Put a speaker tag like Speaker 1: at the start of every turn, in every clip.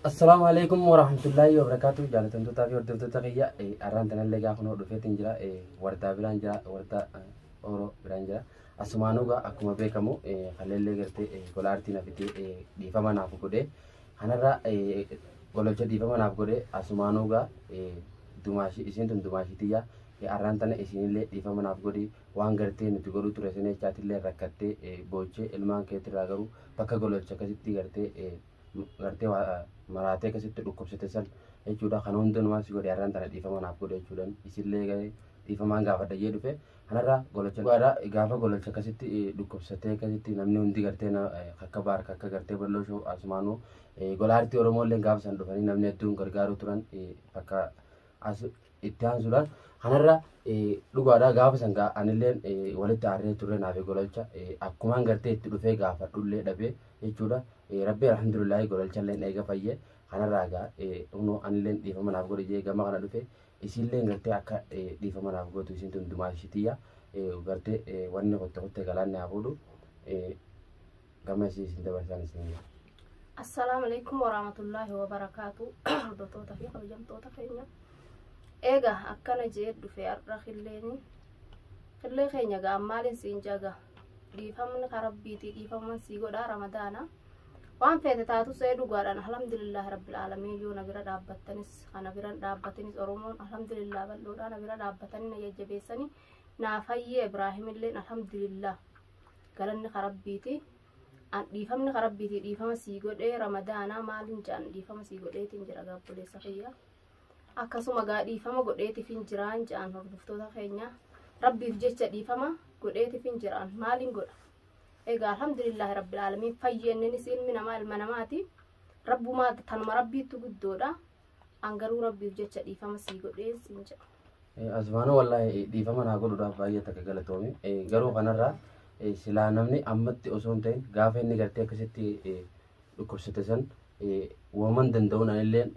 Speaker 1: Assalaamu alaikum warahmatullahi wabarakatuh. Jaalatamtootaa fi hordoftoota kiyya, har'aan tanallee gaafa nuu dhufeetiin jira. Wardaa biraan jira, wardaa Oro biraan jira. Asumaanuu gaa akkuma beekamu kaleellee gartee gola aartii na fidee dhiifama naaf godhee, kanarra gololcha dhiifama naaf godhee, asumaanuu gaa dumaashii isiin tun dumaashii tiyya, har'aan tana isiinillee dhiifama naaf godhi. Waan gartee nuti godhuu ture sana jechaatillee rakkattee boochee ilmaan keetirraa garuu bakka gololcha akkasitti gartee maraatee akkasitti dhukkubsate san jechuudha. Kana hundumaa si godhe, har'aan tana dhiifama naaf godhe jechuudhaan isillee garee dhiifamaan gaafadha jee dhufe. Kanarra gololcha dhugaadha. Gaafa gololcha akkasitti dhukkubsatee akkasitti namni hundi gartee akka baarka akka gartee bal'oo shoo asumaanuu gola aartii Oromoo illee gaafa san dhufanii namni hedduun gargaaruu turan bakka as itti aansuudhaan. Kanarra dhugaadha, gaafa san anilleen walitti aarree turre naaf gololcha akkumaan gartee itti dhufee gaafadhullee dhabee jechuudha. Rabbi alhamdulillahi gololchallee eega fayyee, kanarraa gaa hunoo anilleen dhiifama naaf godhe jee gama kana dhufe. Isiillee gartee akka dhiifama naaf gootu, isiin tun dumaashitiyya, gartee wanni kotte kotte galaanni haa fuudhu, gama isii isin dabarsaan isin jira.
Speaker 2: Assalaamu alaikum warahmatullaahi wabarakaatu. Hordoftoota fi kabajamtoota keenya. Eega akkana jee dhufe har'a killeeni. Killee keenya gaa maaliin siin jaga? Dhiifamni karabbiitii dhiifaman sii godhaa Ramadaana. Waan feete taatus ee dhugaadhaan alhamdulillah rabbil aalamiin, yoo na bira dhaabbattanis kana bira dhaabbatanis Oromoon alhamdulillah bal'oodhaa na bira dhaabbatanii na jajjabeessanii naa fayyee. Ibraahimilleen alhamdulillah, galanni karabbiiti. An dhiifamni karabbiitii dhiifama sii godhee Ramadaanaa maaliin jedhan dhiifama sii godheetiin jira gaabboleessa kiyya. Akkasuma gaa dhiifama godheetiif hin jiraan jedhan hordoftoota keenya. Rabbiif jecha dhiifama godheetiif hin jiraan maaliin godha. Egaa alhamdulillahi rabbil aalamiin fayyeenninis ilmi namaa ilma namaati. Rabbumaa tanuma rabbiittu guddoodha. An garuu rabbiif jecha dhiifama sii godhee siin jedha.
Speaker 1: Asmaanuu wallaahi dhiifama naa godhuudhaaf baay'ee takka galatoomi. Garuu kanarraa silaa namni ammatti osoo hin ta'in gaafa inni gartee akkasitti dhukkubsate san waaman danda'uun anilleen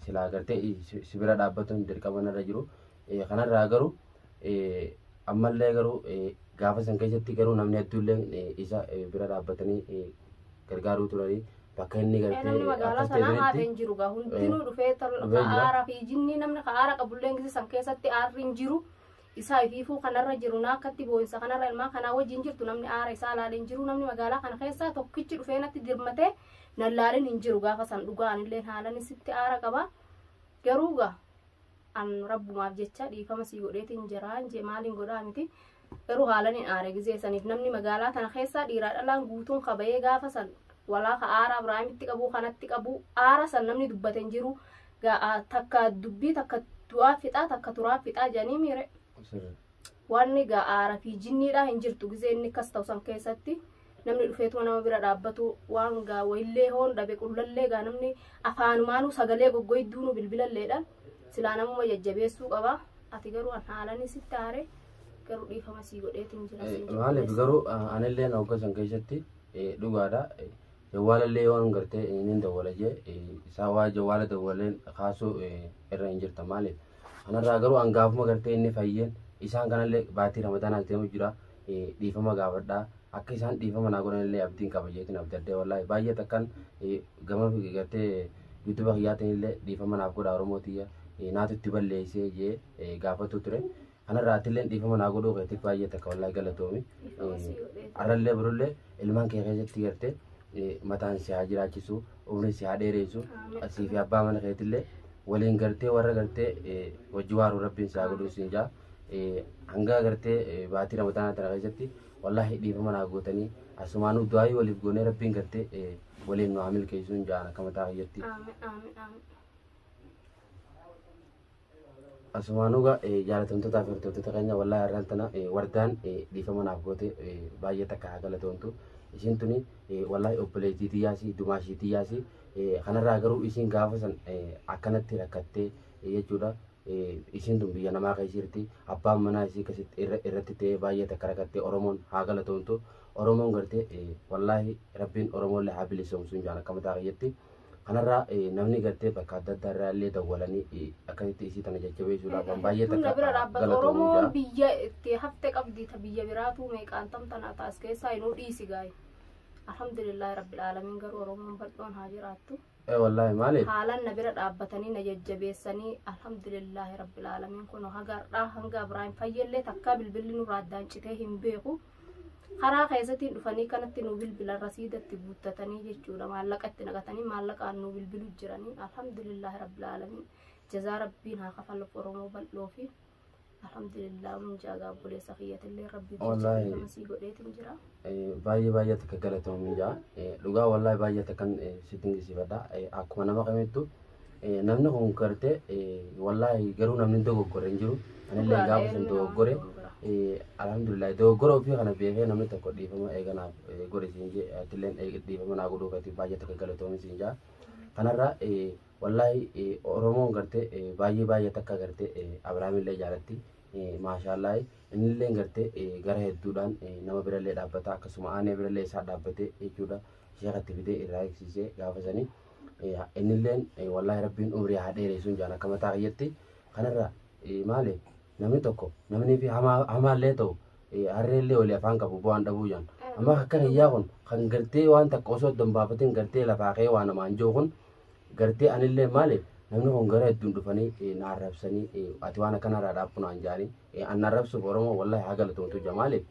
Speaker 1: silaa gartee si bira dhaabbatuun dirqama narra jiru. Kanarraa garuu ammallee garuu gaafa san keessatti garuu namni hedduullee isa bira dhaabbatanii gargaaruu turanii bakka inni gartee
Speaker 2: Namni magaalaa
Speaker 1: akkas ta'e
Speaker 2: sanaa hafe
Speaker 1: sanitti
Speaker 2: hin jiru gaa, hundinuu dhufee
Speaker 1: dhufee jira.
Speaker 2: Aara fi jinni namni ka aara qabullee gisi san keessatti aarri hin jiru. Isaa ifiifuu kanarra jiru naa akkatti boo'insa kanarra ilmaan kanaa wajjin jirtu namni aara isaa laalee hin jiru. Namni magaalaa kana keessaa tokkichi dhufee natti dirmatee nan laalin hin jiru gaafa san. Dhugaa anillee haalan sitti aara qaba. Garuu gaa an rabbumaaf jecha dhiifama sii godheetiin jiraan jee maaliin godhaa miti, garuu haalan hin aare gizee saniif. Namni magaalaa tana keessaa dhiiraa dhalaan guutuun kabayee gaafa san walaa ka aara Ibraahimitti qabu kanatti qabu aara san namni dubbate hin jiru. Takka dubbii takka du'aa fixaa takka turaa fixaa jedhanii miire. Wanni gaa aara fi jinniidha hin jirtu gizee inni akkas ta'u san keessatti namni dhufeetuma nama bira dhaabbatu waan gaa wayillee hoon dhabe qullallee gaa namni afaanumaanuu sagalee goggoyduunu bilbilalleedhaan silaa namuma jajjabeessuu qaba. Ati garuu an haalani sitti aare, garuu dhiifama sii godheetiin jira siin jedha.
Speaker 1: Maaliif garuu anillee hogga san keessatti dhugaadha. Jawwaalallee yoon gartee inni dawwala jee isaa waa jawwaala dawwaleen kaasuu irra hin jirta. Maaliif kanarraa garuu an gaafuma gartee inni fayyeen isaan kanallee baatii Ramadaanaas deemu jira dhiifama gaafadhaa, akka isaan dhiifama naa godhanillee abdiin qaba jeetiin abdadhee. Wallaahi baay'ee takkan gama gartee YouTube kiyyaatiin illee dhiifama naaf godha Oromoo tiyya, naatu itti balleessee jee gaafatu ture. Kanarraa atillee dhiifama naa godhuu keetiif baay'ee takka wallaahi galatoomi.
Speaker 2: Dhiifama sii godheetiin.
Speaker 1: Arrallee borullee ilmaan kee keessatti gartee mataan si haa jiraachisu, umrii si haa dheeressu, asii fi abbaa mana keetillee waliin gartee warra gartee wajji waaruu rabbiin si haa godhuu siin jaa. Hanga gartee baatii Ramadaanaa tana keessatti wallaahi dhiifama naa gootanii asumaanuu du'aayii waliif goonee rabbiin gartee waliin nu haa milkeessuun jaan akka mataa kiyyatti.
Speaker 2: Aamin, aamin, aamin.
Speaker 1: Asumaanuu gaa jaalatamtootaa fi hordoftoota keenya, wallaahi har'aan tana wardaan dhiifama naaf goote, baay'ee takka haa galatoomtu. Isiin tuni wallaahi obboleettii tiyyaasi, dumaashii tiyyaasi. Kanarraa garuu isiin gaafa san akkanatti rakkattee jechuudha. Isiin tun biyya namaa keessa jirti. Abbaan manaa isii akkasitti irratti ta'ee baay'ee takka rakkattee. Oromoon haa galatoomtu. Oromoon gartee wallaahi rabbiin Oromoollee haa bilisoomsuun jaan akka mataa kiyyatti. Kanarraa namni gartee bakka adda addaa irraa illee dawwalanii akkasitti isii tana jajjabeessuudhaaf waan baay'ee
Speaker 2: Hedduun na
Speaker 1: takka
Speaker 2: bira dhaabbata.
Speaker 1: galatoomuu
Speaker 2: Oromoon
Speaker 1: jaa.
Speaker 2: Biyya itti hafte qabdi, ta biyya biraatu meeqaan tam tana taas keessaa inuu dhiisi gaayi. Alhamdulillahi rabbil aalamiin garuu Oromoon bal'oon haa jiraattu.
Speaker 1: Wallaahi maaliif?
Speaker 2: Haalaan na bira dhaabbatanii na jajjabeessanii alhamdulillahi rabbil aalamiin kun haga har'aa hanga Ibraahim fayyallee takkaa bilbilli nurraa addaan citee hin beeku. Karaa keessattiin dhufanii kanatti nu bilbilan rasiidatti guuttatanii jechuudha maallaqa itti naqatanii maallaqaan nu bilbilu jiranii alhamdulillahi rabbil aalamiin jazaa rabbiin haa kafaluuf Oromoo bal'oo fi alhamdulillah mun jaagaa obboleessa kiyyatillee rabbi
Speaker 1: Wallaahi.
Speaker 2: jecha sii godheetiin jira.
Speaker 1: Baay'ee baay'ee takka galatoomii jaa. Dhugaa wallaahi baay'ee takkan si dinqisiifadha. Akkuma nama kamittu namni kun gartee wallaahi garuu namni dogoggore hin jiru. Anillee gaafa san dogoggore alhamdulillah dogoggora ofii kana beekee namni tokko dhiifama eeganaaf godhe siin jee atilleen dhiifama naa godhuu keetiif baay'ee takka galatoomii siin jaa. Kanarraa wallaahi Oromoon gartee baay'ee baay'ee takka gartee Abiraamillee jaalatti. Maashaallahi innillee gartee gara hedduudhaan nama birallee dhaabbata akkasuma aanee birallee isaa dhaabbatee jechuudha sheekatti fidee irraa eegsiisee gaafa sanii innilleen wallaahi rabbiin umrii haa dheeressuun jaan akka mataa kiyyatti kanarra maali namni tokko namni fi hamaallee ta'u harreellee olii afaan qabu bu'aan dhabuu jaan amma akka kiyyaa kun kan gartee waan takka osoo adda hin baafatin gartee lafaa ka'ee waa namaan jiru kun gartee anillee maali namni kun gara hedduun dhufanii na arrabsanii ati waan akkanarraa dhaabbu naan jaanii an arrabsuuf Oromoo wallaahi haa galatoomtu jaa maaliif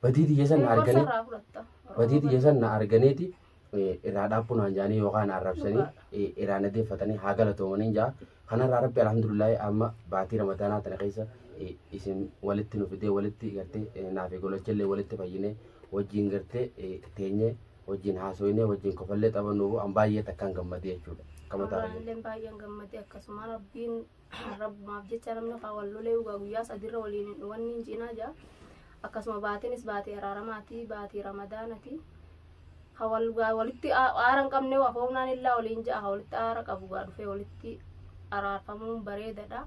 Speaker 1: badii xiyya san na arganii
Speaker 2: Gorsa irraa fudhatta.
Speaker 1: badii xiyya san na arganiiti irraa dhaabbu naan jaanii yookaan na arrabsanii irraa na deeffatanii haa galatoomanii jaa kanarraa rabbi alhamdulillahi amma baatii ramadaanaa tana keessa isin walitti nu fidee walitti gartee naaf golochallee walitti fayyinee wajjin gartee teenyee wajjin haasoyinee wajjin kofallee taphannuuf an baay'ee takkaan gammadee jechuudha. Akka mataa kiyyaatti.
Speaker 2: Illee baay'een gammadee akkasuma rabbiin rabbumaaf jecha namni kaa wal lolee dhugaa guyyaa sadiirra waliin hin dhuwanni hin cinaa jaa. Akkasuma baatiinis baatii araaramaatii baatii ramadaanaati. Ka wal gaa walitti aara hin qabne afoomnaan illaa waliin ja'a ka walitti aara qabu gaa dhufee walitti araarfamuun bareedadha.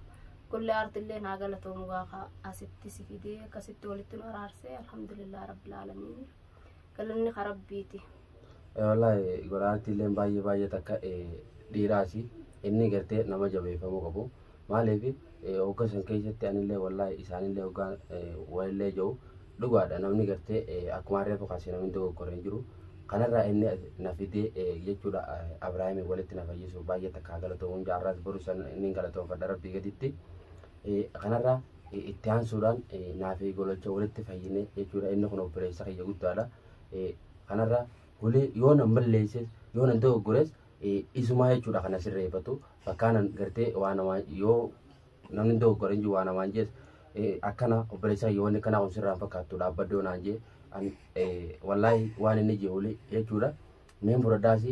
Speaker 2: Kullee aartillee naa galatoomu gaa ka asitti si fidee akkasitti walitti nu araarsee alhamdulillah rabbil aalamiin. Galanni ka rabbiiti.
Speaker 1: Wallaahi goraatti illee baay'ee baay'ee takka dhiiraasi inni gartee nama jabeeffamuu qabu. Maaliif hogga san keessatti anillee wallaahi isaanillee hoggaa walillee jiru dhugaadha namni gartee akkuma reefu kaasee namni dogoggore hin jiru. Kanarraa inni na fidee jechuudha Abiraamii walitti na fayyisu baay'ee takka galatoomuun jaarraas boru san inni galatoomfadha rabbii gaditti. Kanarraa itti aansuudhaan naafi golocha walitti fayyine jechuudha inni kun obboleessa kiyya guddaadha. Kanarraa hulee yoo nan balleesses yoo nan dogoggores isumaa jechuudha kana sirreeffatu bakkaanan gartee waa namaa yoo namni dogoggore hin jiru waa namaan jees akkana obboleessa kiyya wanni kanaa kun sirraan fakkaattu dhaabbadhoo naan jee wallaahi waan inni jee hulee jechuudha. Meen fudhadhaas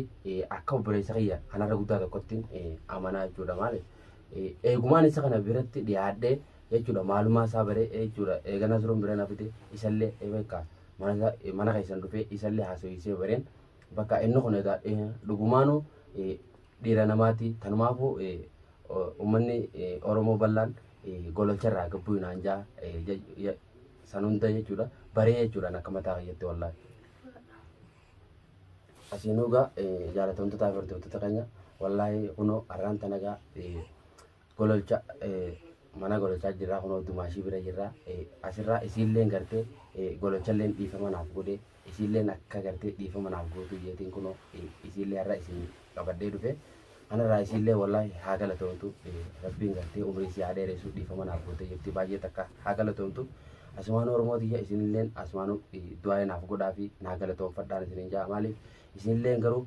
Speaker 1: akka obboleessa kiyya kanarra guddaa tokkotti amanaa jechuudha maali. Eegumaan isa kana biratti dhiyaadhee jechuudha maalumaa isaa baree jechuudha eegana suruun bira na fide isallee beekaa mana keessan dhufee isallee haasofsiisee bareen bakka inni kun dhugumaanuu dhiira namaati tanumaafuu uummanni Oromoo bal'aan gololcharraa gabbuu naan jaa san hunda jechuudha baree jechuudha akka mataa kiyyatti wallaahi. Asiinuu gaa jaalatamtootaa fi hordoftoota keenya wallaahi kunoo har'aan tana gaa gololcha mana gololchaa jirraa kunoo dumaashii bira jirraa asirraa isiilleen gartee gololchalleen dhiifama naaf godhee isiilleen akka gartee dhiifama naaf gootu jeetiin kunoo isiillee har'a isin qabadhee dhufe kanarraa isiillee wallaahi haa galatoomtu rabbiin gartee umrii si haa dheeressu dhiifama naaf goote jetti baay'ee takka haa galatoomtu asumaan Oromoo tiyya isinilleen asumaan du'aa naaf godhaa fi naa galatoomfadhaan isinin jaa maaliif isinilleen garuu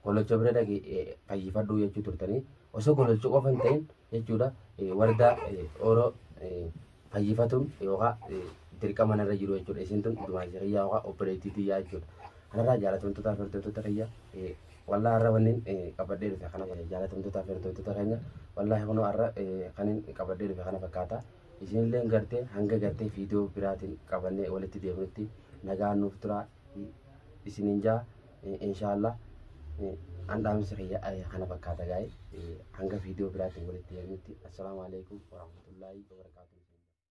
Speaker 1: gololcha bira dhaqee fayyifadhuu jechuu turtanii osoo gololcha qofa hin ta'in jechuudha wardaa oroo fayyifatuun yookaan dirqama narra jiru jechuudha isin tun dumaasii kiyyaa yookaan obboleettii tiyyaa jechuudha kanarraa jaalatamtootaa fi hordoftoota kiyya wallaahi har'a wannin qabadhee dhufe kana jaalatamtootaa fi hordoftoota keenya wallaahi kunoo har'a kanin qabadhee dhufe kana fakkaata isinilleen gartee hanga gartee viidiyoo biraatiin qabannee walitti deemnutti nagaan nuuf turaa isinin jaa inshaallah an dhaamsa kiyya kana fakkaata gaa'e hanga viidiyoo biraatiin walitti deemnutti assalaamu alaikum warahmatullaahi wabarakaatuh.